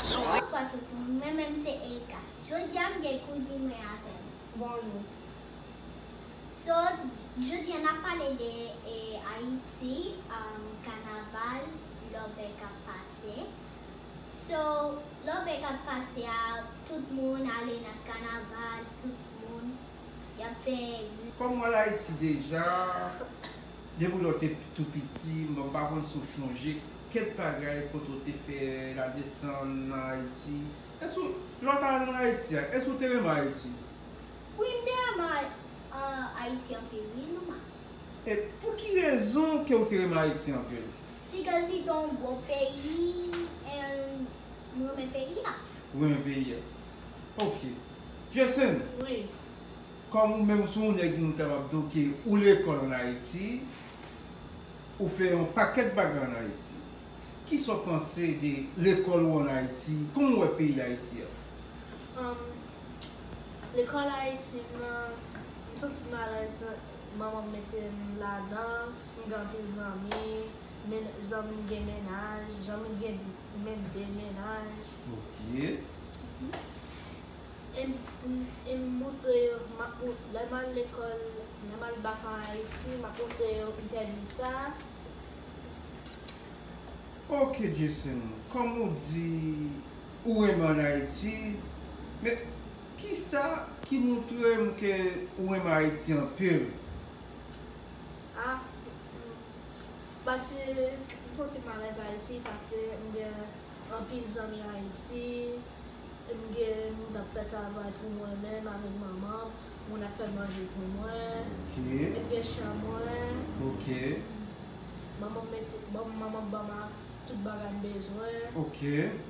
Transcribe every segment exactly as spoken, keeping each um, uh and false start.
Bonswa tout moun, mwen menm se Erika. Jodi a m gen kouzin mwen avè m. Bonjou. So, jodi a n ap pale de eh, Ayiti, um, kanaval, lòbèy k ap pase. So, lòbèy k ap pase a, tout moun ale nan kanaval, tout moun, y ap fè. Kòm w al Ayiti deja, depi lè w te tou piti, mwen pa konn si w chonje kèk bagay kote w te fè ladesann nan Ayiti. Èske w, lè w t al ann Ayiti a, èske w te renmen Ayiti? Wi, m te renmen Ay- uh, Ayiti anpil, wi, nòmal. E pou ki rezon ke w te renmen Ayiti anpil? Because li te yon bon peyi, and m renmen peyi a. Ou renmen peyi a? Ok. Jason, wi, kòm ou menm se yon nèg, nou kapab di w ke ou lekòl ann Ayiti, ou fè yon pakèt bagay ann Ayiti. Kisa w panse de lekòl ou ann Ayiti? Kòman w wè peyi Ayiti a? Um, lekòl Ayiti, m, m santi m alèz, manman m mete m ladan, m gen anpil zanmi, men, zanmi m gen mennaj, zanmi m gen menm de mennaj. Ok. E m, e m montre yo, m ap mont- lè m al lekòl, lè m al bak an Ayiti, m ap montre yo entèvyou sa. Ok, Jason, kòm ou di ou renmen ann Ayiti, men kisa ki montre m ke ou renmen Ayiti anpil? Ah, paske m santi m alèz Ayiti, paske m gen anpil zanmi Ayiti, m gen moun k ap fè travay pou mwen menm avèk manman m, moun ap fè manje pou mwen, ok, m gen chanm mwen. Ok. Manman m mete, manman m ban m tout bagay m bezwen. Ok.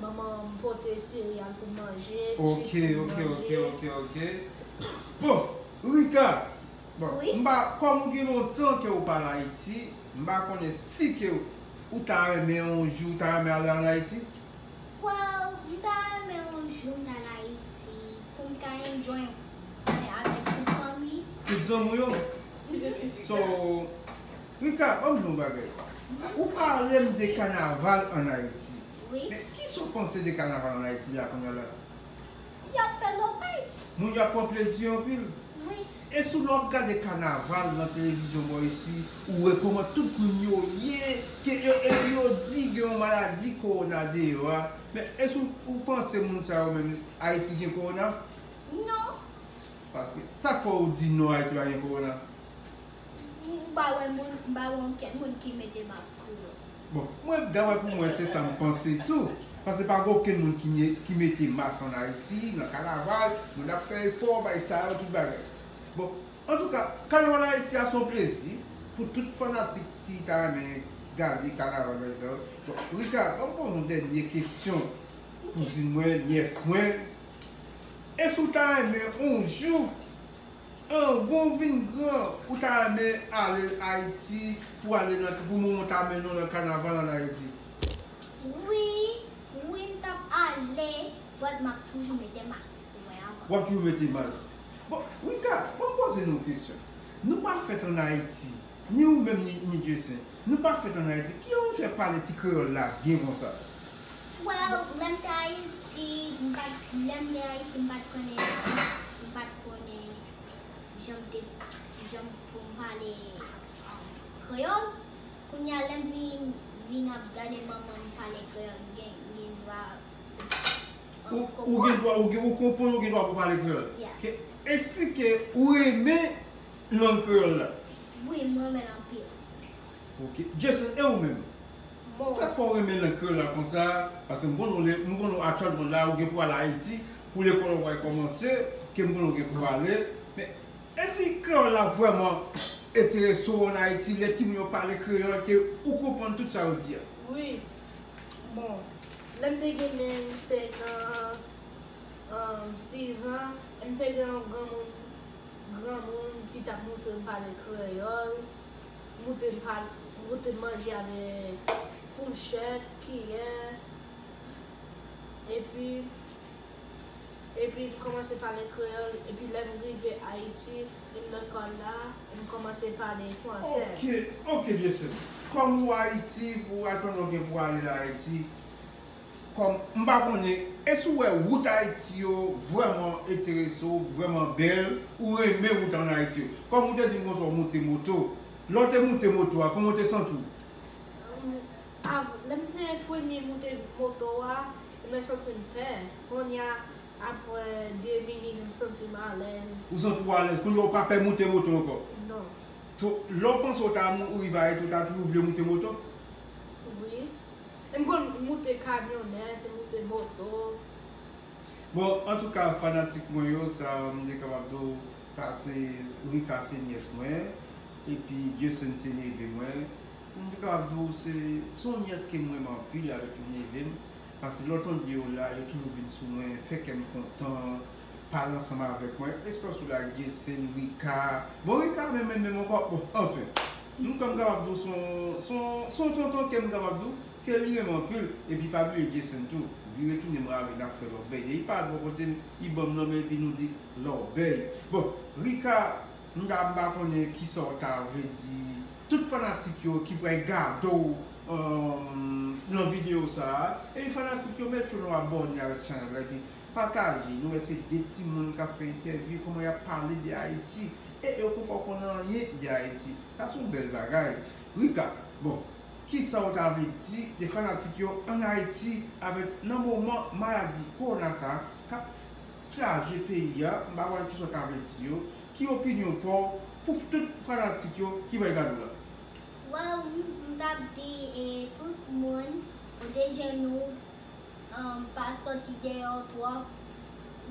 Manman m pote sereyal pou m manje, ok, jis pou m manje. Ok, ok, ok, ok. Bon, Rika, bon, wi, m pa, kòm ou gen lontan ke ou pa al Ayiti, m pa konnen si ke ou ta renmen yon jou, ou ta renmen ale ann Ayiti? Well, m ta renmen yon jou m ta al Ayiti pou m ka enjoy mwen avèk tout fanmi. Tout zanmi w yo? Mhm. So, Rika, ban m di w yon bagay. Ou pale m de kanaval ann Ayiti. Wi. Men kisa w panse de kanaval ann Ayiti la kounye a la? Y ap fè lòbèy. Moun yo ap pran plezi anpil. Wi. E si w lè w ap gade kanaval nan televizyon bò isi, ou wè kòman tout moun yo ye, ke yo, e yo di gen yon maladi kowona deyò a. Men èske w, ou panse moun sa yo menm, Ayiti gen kowona? Non. Paske sa k fè w di non, Ayiti pa gen kowona? M pa wè moun, m pa wè okenn moun ki mete mask yo. Bon, mwen, dapre pou mwen, se sa m panse tou. Paske pa gen okenn moun ki, me- ki mete mask ann Ayiti, nan kanaval, moun ap fè efò, bay sa yo, tout bagay. Bon, antouka, kanaval Ayiti a se yon plezi pou tout fanatik ki ta renmen gade kanaval, bay sa yo. Bon, Rika, ban m poze yon dènye kesyon, kouzin mwen, nyès mwen. Èske w ta renmen yon jou anvan w vin gran, ou ta renmen ale Ayiti pou ale nan, pou manman w ta mennen w nan kanaval ann Ayiti? Wi, wi, m t ap ale, but m ap toujou mete mask sou mwen anvan. W ap toujou mete mask. Bon, Rika, ban m poze nou yon kesyon. Nou pa fèt ann Ayiti, ni ou menm, ni, ni Jason. Nou pa fèt ann Ayiti. Kijan nou fè pale ti kreyòl la byen konsa? Well, lè m te Ayiti, m pa t, lè m te Ayiti, m pa t konnen, m pa t konnen jan m te, jan pou m pale, um, kreyòl. Kounye a, lè m vin, vin ap gade manman m pale kreyòl, m gen, m gen dwa, ou, ou gen dwa, ou gen, ou konprann, ou gen dwa pou pale kreyòl. Yeah. Ke, èske ou renmen lang kreyòl la? Wi, m renmen l anpil. Ok. Jason, e ou menm? Bon. Sa k fè w renmen lang kreyòl la konsa? Paske m konnen w le-, m konnen w aktyèlman la, ou gen pou al Ayiti, pou lekòl ou pral kòmanse, ke m konnen w gen pou ale. Men, èske kreyòl la vrèman enterese w ann Ayiti, lè timoun yo pale kreyòl, ke ou konprann tout sa yo di a? Wi. Bon, lè m te gen menm senk an, um, sis an, m te gen yon granmoun, granmoun ki t ap montre m pale kreyòl, montre m pale, montre m manje avèk fouchèt, kiyè, epi, epi m kòmanse pale kreyòl, epi lè m rive Ayiti, m lekòl la, m kòmanse pale fransè. Ok, ok, Jason. Kòm ou Ayiti, pou atèn ou gen pou ale Ayiti, Kòm m pa konnen, èske w wè wout Ayiti yo vrèman enterese w, vrèman bèl, ou renmen wout ann Ayiti yo? Kòm ou te di m konsa w moute moto, lè w te moute moto a, kòman w te santi w? Lè m te premye moute moto a, mwen santi m pè. Kounye a, apre de minit, m santi m alèz. Ou santi w alèz? Kounye a w pa pè moute moto ankò? Non. So, lè w panse w ta mou- rive Ayiti, w ta toujou vle moute moto? Wi. M konn moute kamyonèt, moute moto. Bon, antouka, fanatik mwen yo, sa m te kapab di w, sa se Rika, se nyès mwen, epi Jason se neve mwen. Si m te kapab di w, se se yon nyès ke m renmen anpil avèk yon neve m, paske lè w tande yo la, yo toujou vin sou mwen, fè kè m kontan, pale ansanm avèk mwen. Espase w la, Jason, Rika. Bon, Rika menm, menm, menm ankò, bon, anfen. Nou kòm kapab di w, se yon- se yon- se yon tonton ke m kapab di w, ke li renmen anpil, epi pa bliye Jason tou. Vire tounen m ravin ap fè lòbèy. Depi pa bò kote m, li ban m lanmen epi nou di lòbèy. Bon, Rika, m pa m pa konnen kisa w ta vle di tout fanatik yo ki pral gade w nan videyo sa a. Epi fanatik yo, mete yo nan abòne avèk chanèl la, epi pataje. Nou wè se de timoun k ap fè entèvyou, kòman y ap pale de Ayiti, e yo poko konn anyen de Ayiti. Sa se yon bèl bagay. Rika, bon, kisa w ta vle di de fanatik yo ann Ayiti avèk nan moman maladi kowona sa a k ap kraze peyi a? M pa konnen kisa w ta vle di yo. Ki opinyon pa w pou tout fanatik yo ki pral gade w la? Well, m, m t ap di e, tout moun pwoteje nou, um, pa sòti deyò twòp.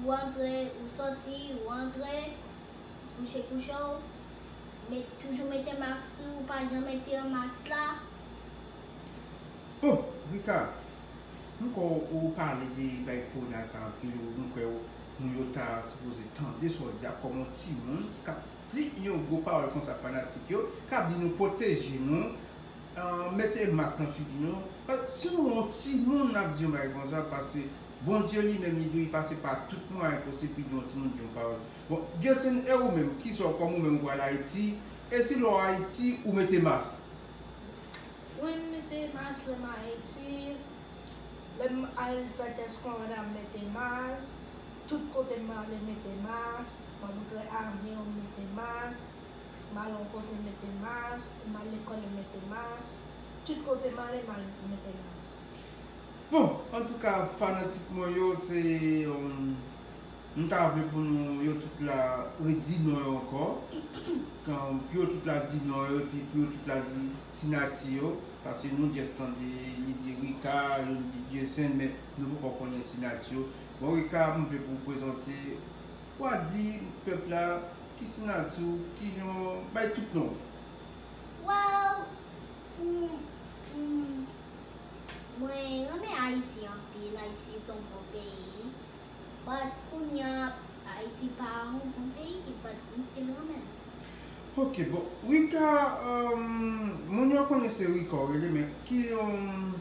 Ou antre, ou sòti, ou antre, kouche kouche w. Met, toujou mete mask sou ou, pa janm retire mask la. Bon, Rika, m kwè w pale de bay kowona sa anpil, m kwè w, moun yo ta sipoze tande sa w di a kòm yon timoun k ap di yon gwo pawòl konsa fanatik yo, k ap di nou pwoteje nou, mete mas nan figi nou. Si nou wè yon timoun ap di yon bagay konsa, paske Bondye li menm li dwe pase pa tout mwayen posib pou di yon timoun di yon pawòl. Bon, Jason, e ou menm, kisa w, kòm ou menm ou pral Ayiti, e si lè w Ayiti ou mete mas? Wi, m mete mas lè m Ayiti. Lè m al fè tès kowona, m mete mas. Tout kote m ale, m mete mas. M antre avyon, m mete mas. M al yon kote, m mete mas. M al lekòl, m mete mas. Tout kote m ale, m al mete mas. Bon, antouka, fanatik mwen yo, se, um, m ta vle pou nou, yo tout la redi non yo ankò. Kan, pou yo tout la di non yo, epi pou yo tout la di sinati yo. Paske nou just tande, li di Rika, youn di Jason, men nou poko konnen sinati yo. Bon, Rika, m vle pou w prezante, w a di pèp la ki sinati w, kijan, bay tout non w. Well, mm, mm, mwen renmen Ayiti anpil. Ayiti se yon bon peyi. But kounye a, Ayiti pa yon bon peyi, but m still renmen l. Ok, bon, Rika, um, moun yo konnen se Rika w rele, men ki, um,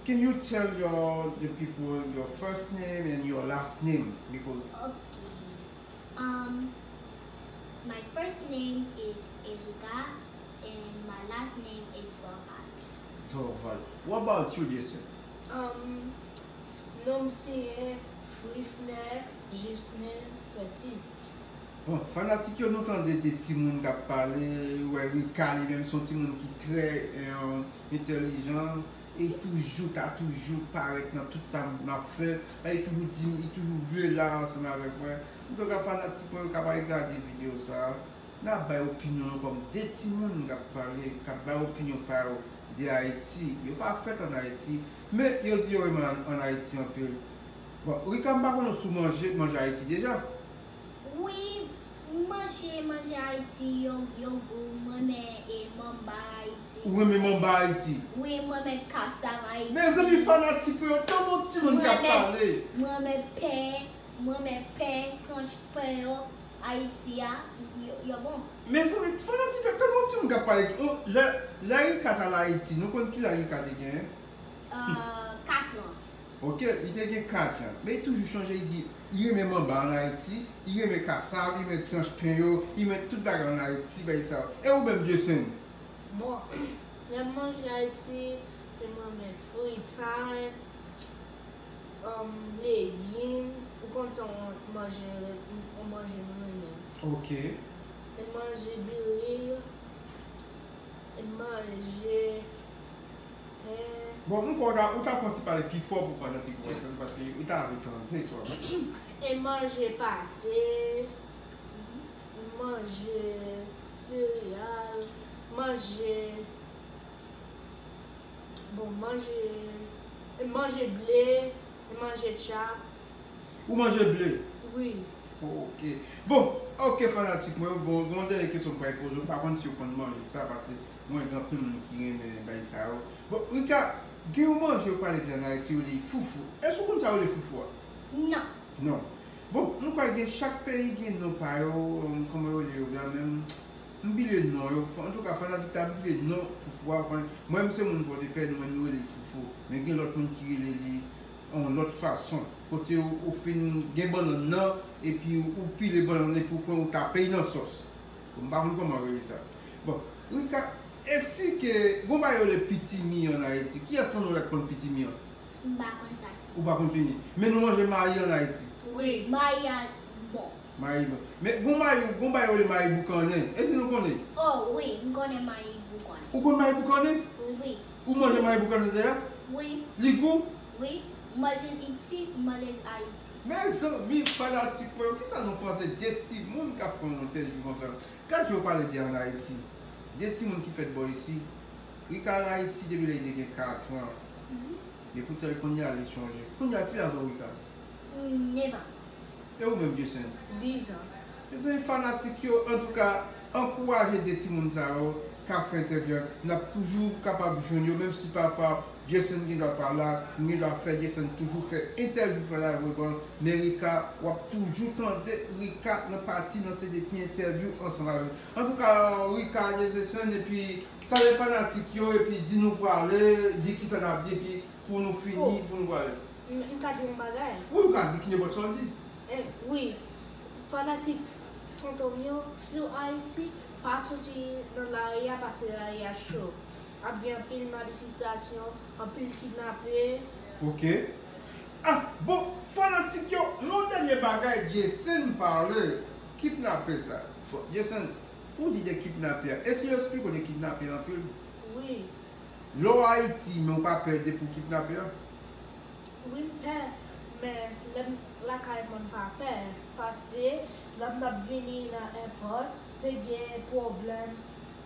can you tell your, the people your first name and your last name? Because Okay. Um, my first name is Erika and my last name is Dorval. Dorval. What about you, Jason? Um, non m se Frisner Justin Fertin. Bon, fanatik yo, nou tande de timoun k ap pale, ou wè Rika li menm se yon timoun ki trè, eh, entèlijan, e toujou, ta toujou parèt nan tout sa m ap fè, e toujou di m, li toujou vle la ansanm avèk mwen. Antouka, fanatik mwen yo k ap al gade videyo sa a, n ap bay opinyon nou kòm de timoun k ap pale, k ap bay opinyon pa yo de Ayiti. Yo pa fèt ann Ayiti, men yo di yo renmen ann, ann Ayiti anpil. Bon, Rika, m pa konnen si w manje, manje Ayiti deja. Wi, m manje manje Ayiti, yo, yo gou, m renmen e manba Ayiti. Ou renmen manba Ayiti? Wi, m renmen kasav Ayiti. Mezanmi, fanatik yo, tande yon timoun k ap pale. M renmen pen, m renmen pen, tranch pen yo, Ayiti a, yo, yo bon. Mezanmi, fanatik yo, tande yon timoun k ap pale. Lè, lè Rika t al Ayiti, nou konn kilè Rika te genyen? Euh, kat an. Ok, li te gen kat an. Men li toujou chanje, li di, li renmen manba ann Ayiti, li renmen kasav, li renmen tranch pen yo, li renmen tout bagay ann Ayiti, bagay sa yo. E ou menm, Jason? Bon, lè m manje Ayiti, se mwen menm free time, um, legim, ou konn se yon manje, yon manje m renmen. Ok. E manje diri, e manje pen. Bon, m kwè ou ta, ou ta fè yon ti pale pi fò pou fanatik ou, paske ou ta vle tande sa w ap di. E manje pate, manje sereyal, manje, bon, manje, manje ble, manje tchap. Ou manje ble? Wi. Ok. Bon, ok, fanatik mwen, bon, gen yon dènye kesyon m pral poze w. M pa konn si w konn manje sa, paske mwen gen anpil moun ki renmen bagay sa yo. Bon, Rika, gen yon manje yo pale de an Ayiti, yo rele foufou. Èske w konn sa yo rele foufou a? Non. Non. Bon, nou kwè gen chak peyi gen non pa yo, um, kòman yo rele yo la menm? M bliye non yo. Antouka, fanatik la, m bliye non foufou a. Mwen, mwen, m se moun Pòdepè, nou menm nou rele l foufou. Men gen lòt moun ki rele li yon lòt fason. Kote ou, ou fin gen bannann nan, epi ou, ou pile bannann nan, epi ou pran, ou tape l nan sòs. Bon, m pa konn kòman yo rele sa. Bon, Rika, e si ke, gon bagay yo rele pitimi an Ayiti, kiyès nan nou la k konn pitimi an? M pa konn sa. Ou pa konn pitimi. Men nou manje mayi an Ayiti. Wi. Mayi a bon. Mayi bon. Men gon mayi, gon bagay yo rele mayi boukannen. Èske nou konnen? Oh, wi, m konnen mayi boukannen. Ou konn mayi boukannen? Wi. Ou manje mayi boukannen deja? Wi. Li gou? Wi. M manje l isit, m manje l Ayiti. Mezanmi, fanatik mwen yo, kisa nou panse de timoun k ap fè yon entèvyou konsa? Gad yo pale de an Ayiti. De timoun ki fèt bò isi. Rika an Ayiti depi lè li te gen kat an. Mhm. Epoutan, kounye a li chanje. Kounye a, ki laj ou, Rika? Mm, nèf an. E ou menm, Jason? Dis an. Mezanmi, fanatik yo, antouka, ankouraje de timoun sa yo k ap fè entèvyou an. N ap toujou kapab jwenn yo, menm si pafwa Jason gen dwa pa la, m gen dwa fè Jason toujou fè entèvyou fè la revan, men Rika, w ap toujou tande Rika nan pati nan se de ki entèvyou ansanm avè l. Antouka, Rika, Jason, epi salye fanatik yo, epi di nou prale, di kisa n ap di, epi pou nou fini, pou nou prale. M, m ka di yon bagay? Wi, ou ka di ki nenpòt sa w di. Eh, wi, fanatik tonton m yo, si w Ayiti, pa soti nan lari a, paske lari a cho. Ap gen anpil manifestasyon, anpil kidnape. Ok. Ah, bon, fanatik yo, yon dènye bagay, Jason pale, kidnape sa. Bon, Jason, ou di de kidnape a. Èske yo esplike w de kidnape a anpil? Wi. Lè w Ayiti, men w pa pè depi w kidnape a? Wi, m pè, men lè m lakay mwen, m pa pè, paske lè m t ap vini nan èpòt, te gen pwoblèm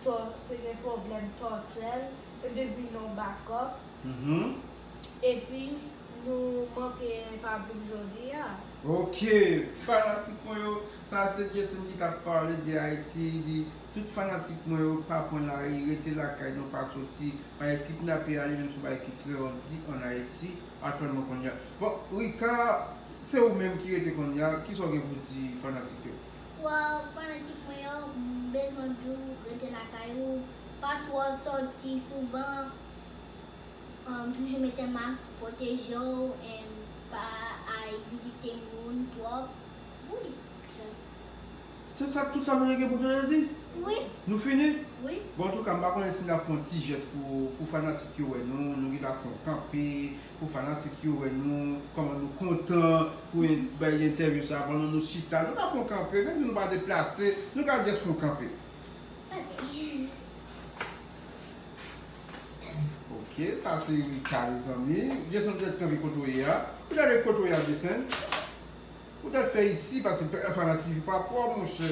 tò-, te gen pwoblèm tòsèl, yo te vin yon bakòp. Mhm. Epi, nou manke pa vin jodi a. Ok, fanatik mwen yo, sa se Jason ki t ap pale de Ayiti, li di, tout fanatik mwen yo, pa pran lari, rete lakay nou, pa soti, bagay kidnape a, li menm se yon bagay ki trè rèd an Ayiti, aktyèlman kounye a. Bon, Rika, se ou menm ki rete kounye a, kisa w gen pou di fanatik yo? Well, fanatik mwen yo, m bezwen di w, rete lakay ou, pa twò soti souvan, um, toujou mete mask, pwoteje w, and pa al vizite moun twòp. Wi, just Se sa, tout sa nou gen pou nou di? Wi. Nou fini? Wi. Bon, antouka, m pa konnen si n ap fè yon ti jès pou, pou fanatik yo wè nou, nou gen dwa fè yon kanpe, pou fanatik yo wè nou, kòman nou kontan pou en-, bay entèvyou sa, pandan nou chita, nou ta fè yon kanpe, menm si nou pa deplase, nou ka jès fè yon kanpe. Ok, sa se Rika, mezanmi. Jason, ou t ap kanpe kote w ye a. Ou t ap kote w ye a, Jason? Ou t ap fè isi, paske fanatik yo pa pwòp, monchè.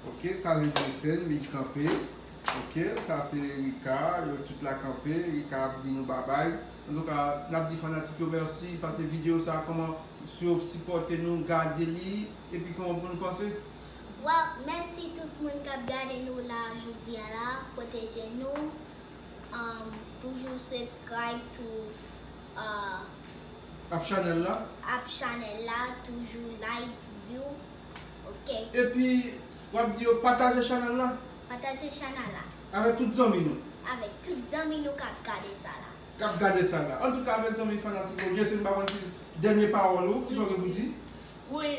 Ok, sa se Jason, li kanpe. Ok, sa se Rika, yo tout la kanpe. Rika ap di nou babay. Antouka, n ap di fanatik yo mèsi, paske videyo sa, kòman, si yo sipòte nou, gade li, epi kòman pou nou panse? Well, mèsi tout moun k ap gade nou la jodi a la. Pwoteje nou. Um, toujou subscribe to, uh, Ap chanèl la. Ap chanèl la, toujou like, view. Ok. Epi, w ap di yo pataje chanèl la. Pataje chanèl la. Avèk tout zanmi nou. Avèk tout zanmi nou k ap gade sa la. K ap gade sa la. Antouka, mezanmi, fanatik yo, Jason, m pa konn si dènye pawòl ou, kisa w gen pou di? Wi.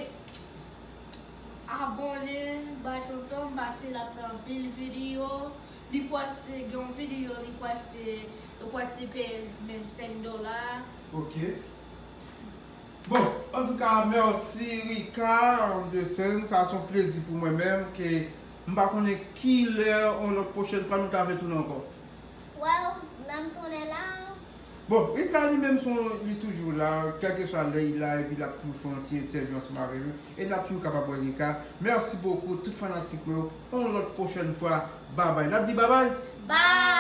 Abòne, bay tonton m, paske l ap fè anpil videyo. Li pòste, gen yon videyo, li pòste, yo pòste peye l menm senk dola. Ok. Bon, antouka, mèsi Rika de Sen. Sa se yon plezi pou mwen menm ke m pa konnen ki lè yon lòt pwochèn fwa nou ta vin tounen ankò. Well, lè m tounen la. Bon, Rika li menm son li toujou la, kèlkeswa lè li la, epi l ap toujou fè yon ti entèvyou ansanm avè nou. E n ap toujou kapab wè Rika. Mèsi bokou, tout fanatik mwen yo. Yon lòt pwochèn fwa, babay. N ap di babay. Bye!